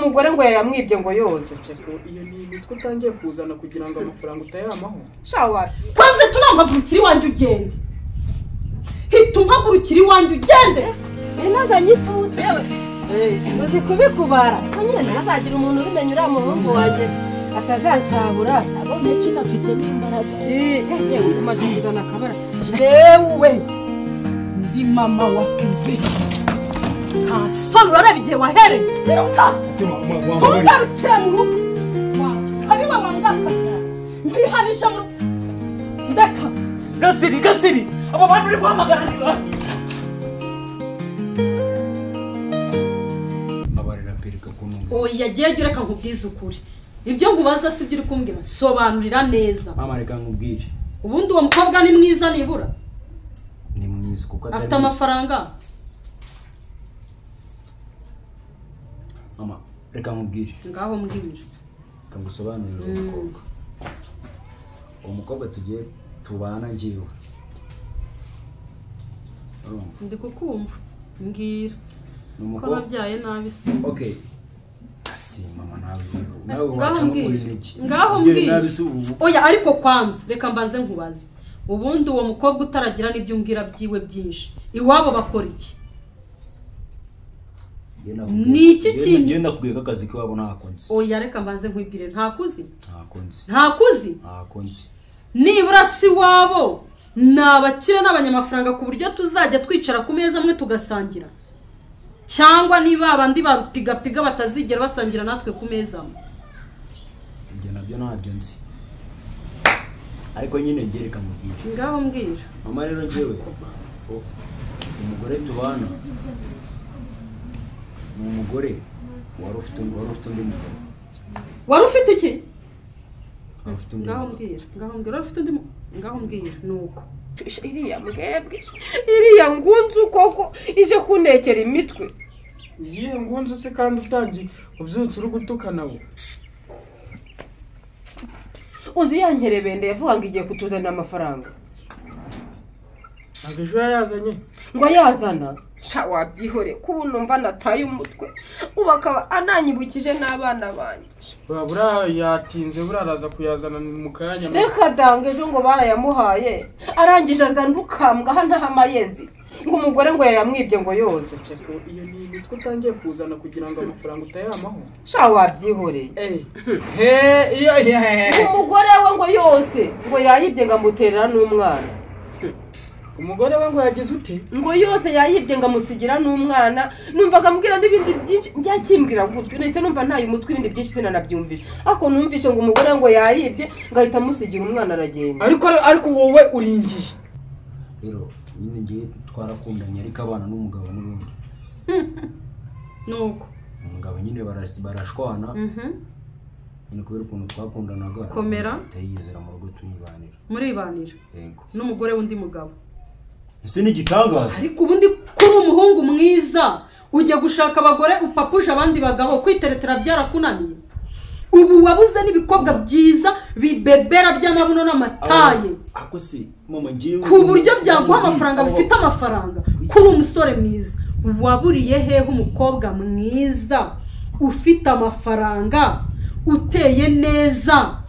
Umugore ngo yayamwibye ngo yoze. Ceceka, iyo ni imitwe utangiye kuzana kugira ngo amafaranga utayamaho. Shawa kwanza tunampagurukira iwanjye ugende. Hita umpagurukira iwanjye ugende. Nazanye itute uzi kubikubara ko nyine ntazagira umuntu ubimenya uriya muhungu wanjye atazancabura. Abone kino afite n'imbaraga. Yewe umaze kuzana akabara. Yewe ndi mama wa Kevin. Nta soni urareba igihe wahereye. Yiruka! Ntugarukire mu rugo. Kabiwe wangakaza. Mbihanisha mu ndeka. Gasiri, Gasiri! Abo bantu uri guhamagara ni bande? Oya jye reka nkubwize ukuri. Ibyo nkubaza si ibyo uri kumbwira, sobanurira neza. Mama reka nkubwire. Ubundi uwo mukobwa ni mwiza nibura? Ni mwiza kuko afite amafaranga. Mama reka nkubwire. Ngaho mbwira. Reka ngusobanurire uwo mukobwa. Uwo mukobwa tugiye tubana njyewe. Ndi kukumva. Mbwira. Ko wabyaye nabi se. Okay. Asi mama nawe nawe waca muri niki. Ngaho mbwira. Oya ariko kwanza reka mbanze nkubaze. Ubundi uwo mukobwa utaragira n'ibyo umbwira byiwe byinshi. Iwabo bakora iki? Ni iki kintu? Ngenda kubwira akazi kiwabo ntakonzi. Oya reka mbanze nkwibwire ntakuzi? Ntakonzi. Ntakuzi? Ntakonzi. Nibura si wabo nabakire n'abanyamafaranga ku buryo tuzajya twicara ku meza amwe tugasangira. Cyangwa niba abandi barupigapiga batazigera basangira natwe ku meza amwe. Ibyo nabyo ntabyo nzi. Ariko nyine ngereka mubwire. Ngaho mbwira. Mama rero njyewe umugore tubana ni umugore wari ufite undi mugabo. Wari ufite iki? Ngaho mbwira. Ngaho mbwira ufite undi ngaho mbwira nuko. Iriya mbwebwe iriya ngunzu koko ije kuntekera imitwe. Iyihe ngunzu se kandi utangiye ubyutse uri gutukana bo? Uzi ya nkerebende yavuga ngo igiye kutuzanira amafaranga. Ntabwo ejo yayazanye? Ngo yazana. Sha wabyihore ko ubu numva nataye umutwe. Ubu akaba ananyibukije n'abana banjye. Buriya yatinze buriya araza kuyazana mu kanya. Reka danga ejo ngo barayamuhaye. Arangije azana ukambwa hano amayezi. Ngo umugore ngo yayamwibye ngo yoze. Ceceka, iyo ni imitwe utangiye kuzana kugira ngo amafaranga utayamaho. Sha wabyihoreye. Umugore we ngo yose ngo yayibye ngo amuterera n'umwana. Umugore we ngo yagize ute? Ngo yose yayibye ngo amusigira n'umwana. Numvaga ambwira n'ibindi byinshi njyakimbwira gutyo. Nahise numva ntaye umutwe ibindi byinshi sinanabyumvise. Ariko numvise ngo umugore ngo yayibye ngahita amusigira umwana aragenda. Ariko wowe uringiye. Rero nyine ngiye twarakundanye ariko abana n'umugabo n'ubundi. Nuko umugabo nyine barashwana. Nyine kubera ukuntu twakundanaga. Komera. Tayizera mu rugo turibanira. Muribanira. Yego. N'umugore w'undi mugabo. Ese ni igitangaza. Ariko ubundi kuri umuhungu mwiza ujya gushaka abagore upapuje abandi bagabo kwiteretera byarakunaniye. Ubu wabuze n'ibikobwa byiza bibebera by'amabuno n'amataye. Ako si mama ngiye ku buryo byaguha amafaranga bifite amafaranga. Kuri umusore mwiza waburiye hehe umukobwa mwiza ufite amafaranga uteye neza?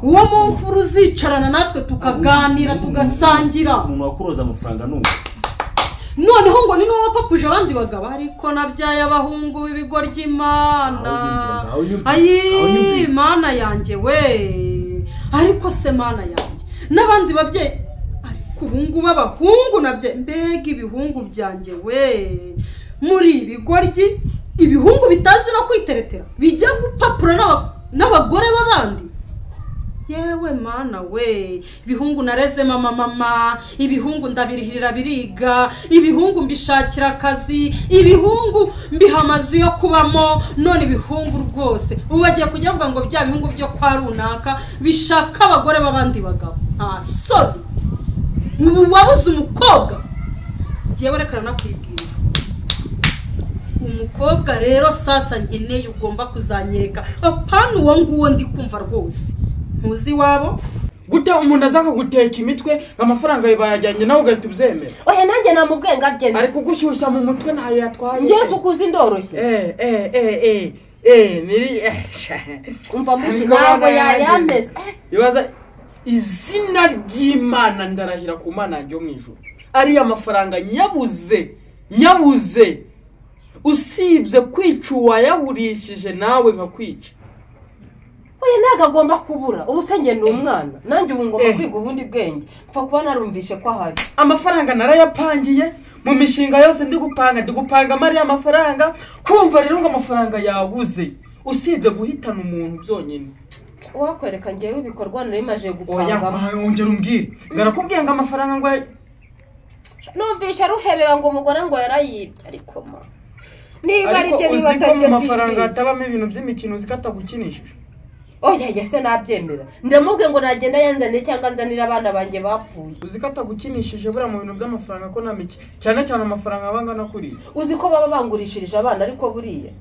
Uwo mumfuru uzicarana natwe tukaganira tugasangira. Umuntu wakuroza amafaranga nuko. Noneho ngo ni nuwo wapapuje abandi bagabo. Ariko nabyaye abahungu b'ibigoryi Imana. Ayi Mana yanjye we. Ariko se Mana yanjye n'abandi babyeyi ariko ubu ngubu abahungu nabye mbega ibihungu byanjye we. Muri ibigoryi ibihungu bitazi no kwiteretera bijya gupapura n'abagore b'abandi. Yewe mana we, ibihungu nareze mama mama, ibihungu ndabirihirira biriga, ibihungu mbishakira akazi, ibihungu mbiha amazu yo kubamo, none ibihungu rwose ubu bagiye kujya bavuga ngo bya bihungu byo kwa runaka bishaka abagore b'abandi bagabo. Nta soni. Ubu wabuze umukobwa. Ngiye reka nakwibwira. Umukobwa rero sasa nkeneye ugomba kuzanyereka. Apana uwo nguwo ndi kumva rwose. Ntuzi wabo? Gute umuntu azaka guteka imitwe amafaranga bayajyanye nawe ugahita ubyemera? Oya nanjye namubwenga agenda. Ari kugushyushya mu mutwe ntayo yatwaye. Ngiye sukuza indoroshye. Niri umva mushi ntabwo yayameze. Ibaza izina ry'Imana ndarahira ku Mana yo mu ijuru. Ari amafaranga nyabuze nyabuze usibye kwica uwayagurishije nawe nkakwica. Oya ntago agomba kubura ubu se njye ni umwana nanjye ubu ngomba kwiga ubundi bwenge mfa kuba narumvishe ko ahari. Amafaranga narayapangiye mu mishinga yose ndi gupanga mariya amafaranga kumva rero ngo amafaranga yabuze usibye guhitana umuntu byonyine. Wakwereka ngewe ibikorwa nari maje gupanga. Oya ongera umbwire ngarakubwiye ngo amafaranga ngo numvisha ruhebeba ngo umugore ngo yarayibye ariko ma niba ari byo niba atari byo amafaranga atabamo ibintu by'imikino zikatagukinishije. Oya yese nabyemera ndamubwe ngo nagenda yanzanire cyangwa nzanira abana banjye bapfuye. Uzi ko atagukinishije bura mu bintu by'amafaranga ko namiki cyane cyane amafaranga abangana kuri uzi ko baba bangurishirije abana ariko buriya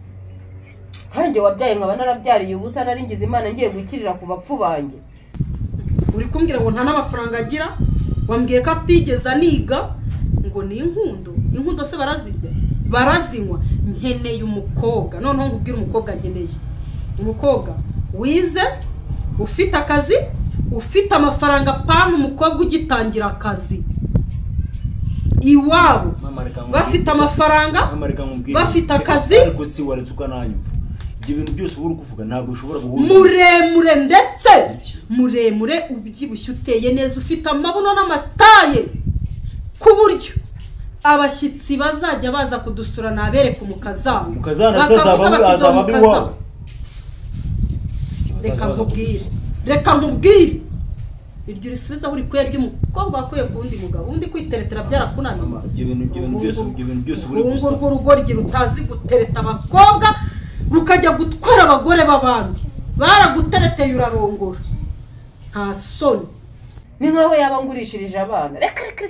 nkanjye wabyaye nkaba narabyariye ubusa naringize Imana ngiye gukirira ku bapfu banjye. Uri kumbwira ngo nta n'amafaranga agira wambwiye ko atigeze aniga ngo ni inkundo inkundo se barazirya barazinywa. Nkeneye umukobwa noneho nkubwire umukobwa nkeneye umukobwa wize ufite akazi ufite amafaranga pana umukobwa ugitangira akazi iwabo bafite amafaranga bafite akazi. Ariko si waretse ukananyumva ibyo bintu byose uri kuvuga ntabwo ushobora guhura. Muremure ndetse muremure ubyibushye uteye neza ufite amabuno n'amataye ku buryo abashyitsi bazajya baza kudusura nabereka umukazana umukazana se azaba iwabo. Reka nkubwire iryo risubiza buri kwe ry'umukobwa wakuye ku wundi mugabo undi kwiteretera byarakunaniye. Ibyo bintu byose uri gusa urwo rugo rutazi gutereta abakobwa rukajya gutwara abagore b'abandi baragutereteye urarongora nta soni. Ni nkaho yaba ngurishirije abana reka reka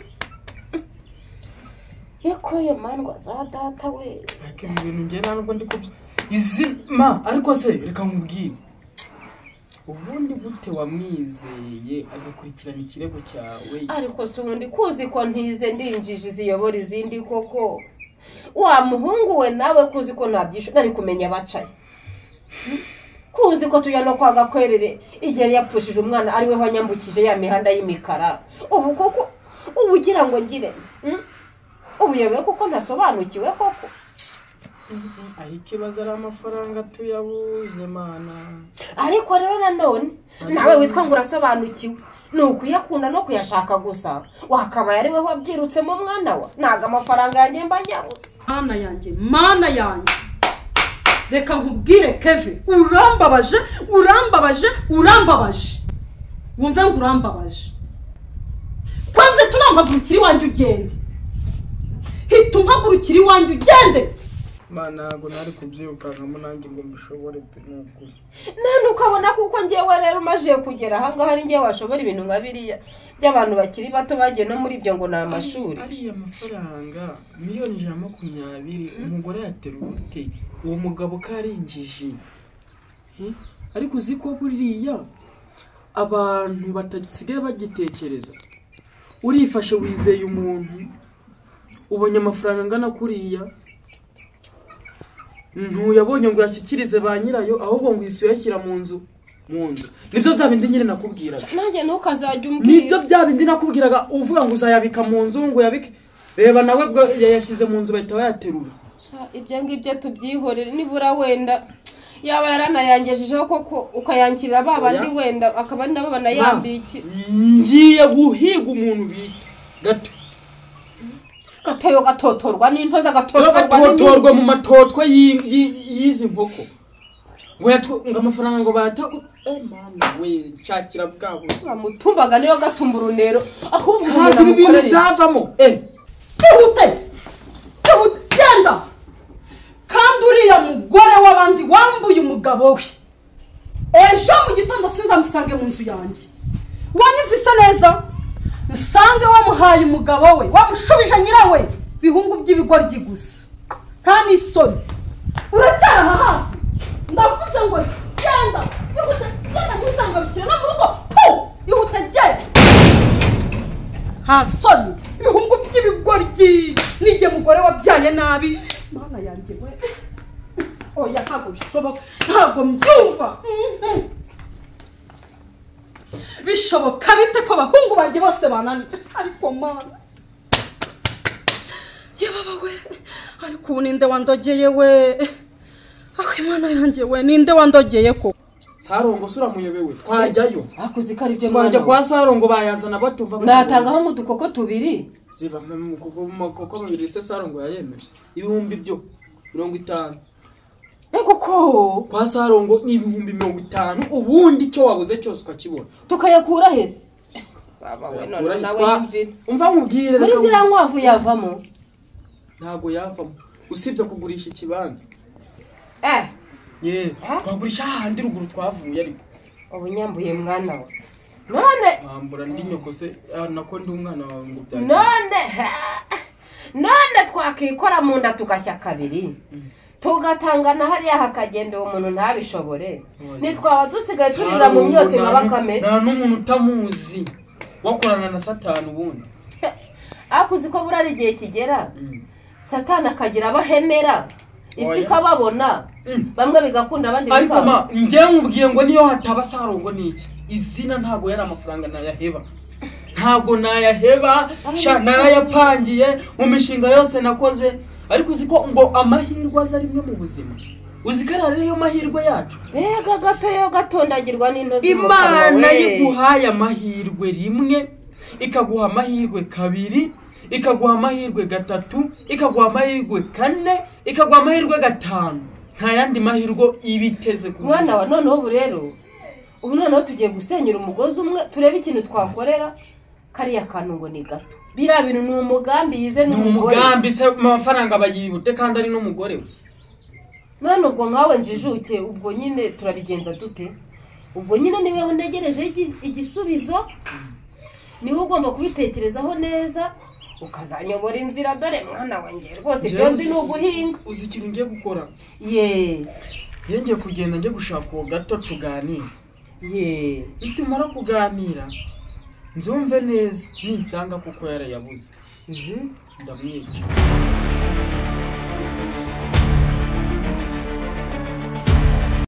yekoye mandwa za data we. Reka ibintu ngiye ntabwo ndi kubyo izima ariko se reka nkubwire ubundi gute wamwizeye agakurikirana ikirego cyawe. Ariko se ubundi kuzi ko ntize ndinjije ziyobora izindi koko wa muhungu we nawe kuzi ko ntabyisho nari kumenya abacaye kuzi ko tujya no kwa Gakwerere igihe yapfushije umwana ari we wanyambukije ya mihanda y'imikara ubu koko ubu ugira ngo ngire ubuyobewe kuko ntasobanukiwe koko. Ariko ibaza ari amafaranga tuyabuze mana. Ariko rero nanone nawe witwa ngo urasobanukiwe ni ukuyakunda no kuyashaka gusa wakabaye ari we wabyirutsemo mwana wa ntago amafaranga yanjye mba nyabuze. Mana yanjye mana yanjye reka nkubwire Keve urambabaje urambabaje urambabaje wumve ngo urambabaje kwanze tunampagurukira iwanjye ugende hita umpagurukira iwanjye ugende. Mana ntabwo nari kubyirukankamo nanjye ngo mbishobore pe nukuri. None ukabona kuko ngewe rero umaze kugera aha ngaha ari ngewe washobora ibintu nka biriya by'abantu bakiri bato bagiye no muri ibyo ngo ni amashuri. Ariya mafaranga 120,000,000 umugore yateruye ute uwo mugabo ko ari injiji. Ariko uzi ko buriya abantu batasigaye bagitekereza urifashe wizeye umuntu ubonye amafaranga angana kuriya ntuyabonye ngo yashyikirize ba nyirayo ahubwo ngo isu yashyira mu nzu nibyo bya bindi nyine nakubwiraga. Nanjye ntukazajya umbwira nibyo bya bindi nakubwiraga uvuga ngo uzayabika mu nzu ngo yabike reba nawe yayashyize mu nzu bahita bayaterura. Ibyo ngibyo tubyihorere nibura wenda yaba yaranayangejejeho koko ukayankirira ba bandi wenda akaba ari nabo banayambiki. Ngiye guhiga umuntu bita gato gatoyo gatotorwa n'intoza gatotorwa mu matotwe y'izi nkoko ngo amafaranga ngo bata mana we nshakira bwabo bamutumbaga niyo gatumba urunero ahubwo umuntu ibintu byavamo ihute ihute genda kandi uriya mugore w'abandi wambuye umugabo we ejo mu gitondo sinzamusange mu nzu yanjye wanyumvise neza nsange wamuhaye umugabo we wamushubije nyirawe bihungu by'ibigoryi gusa nta n'isoni uracyari aha hafi ndavuze ngo genda ihute genda ntusange bishyira no mu rugo pu ihute genda nta soni ibihungu by'ibigoryi n'igihe mugore wabyaye nabi mana yanjye we oya. Oya ntabwo bishoboka, ntabwo mbyumva. Bishoboka bite ko abahungu banjye bose bananira? Ariko mana yababa we, ariko ubu ninde wandogeye we? Aho imana yanjye we, ninde wandogeye ko? Sarongo sura muyobewe twajyayo. Akuzi ko ari byo mwana. Twajya kwa Sarongo bayazana batumva. Natangaho mu dukoko tubiri. Ziba mu koko babiri se Sarongo yayemera. Ibihumbi byo 50. Ego ko kwa Sarongo ni ibihumbi 50 ubundi cyo wabuze cyose ukakibona. Tukayakura heze. Baba we none nawe yumvira. Umva nkubwire muri zira nkwavu yavamo. Ntago yavamo usibye kugurisha ikibanza. Ye, twagurisha ahandi ruguru twavuye ariko. Ubunyambuye mwana we. None mwambura ndi nyoko se nako ndi umwana wawe ngo byari. None twakikora mu nda tugashya kabiri. Tugatangana hariya hakagenda uwo muntu ntabishobore. Nitwaba dusigaye turira mu myotsi nka bakame. Nta n'umuntu utamuzi wakorana na Satani ubundi. Akuzi ko burari igihe kigera. Satani akagira abahemera. Isi kababona bamwe bigakunda abandi bikanga. Ariko ma ngiye nkubwiye ngo niyo hataba Sarongo niki izina ntago yari amafaranga nayaheba. Ntago nayaheba sha narayapangiye mu mishinga yose nakoze. Ariko uziko ngo amahirwe aza rimwe mu buzima. Uziko ari yo mahirwe yacu. Bega gato yo gatondagirwa n'intozi. Imana yiguhaye amahirwe rimwe, ikaguha amahirwe kabiri, ikaguha amahirwe gatatu, ikaguha amahirwe kane, ikaguha amahirwe gatanu. Nta yandi mahirwe ibiteze ku mwana wa noneho ubu rero. Ubu noneho tugiye gusenyera umugozi umwe turebe ikintu twakorera kariya kantu ngo ni gato. Biriya bintu ni umugambi yize n'umugore. Ni umugambi se amafaranga bayibute kandi ari n'umugore we. None ubwo nkawe njijuke ubwo nyine turabigenza dute? Ubwo nyine niwe ntegereje igisubizo, niwe ugomba kubitekerezaho neza ukazanyobora inzira. Dore mwana wanjye rwose ibyo nzi ni uguhinga. Uzi ikintu ngiye gukora? Ye. Ngiye kugenda njye gushaka uwo gato tuganire. Ye. Nitumara kuganira nzumve neza ninsanga kuko yarayabuze. Ndamwica.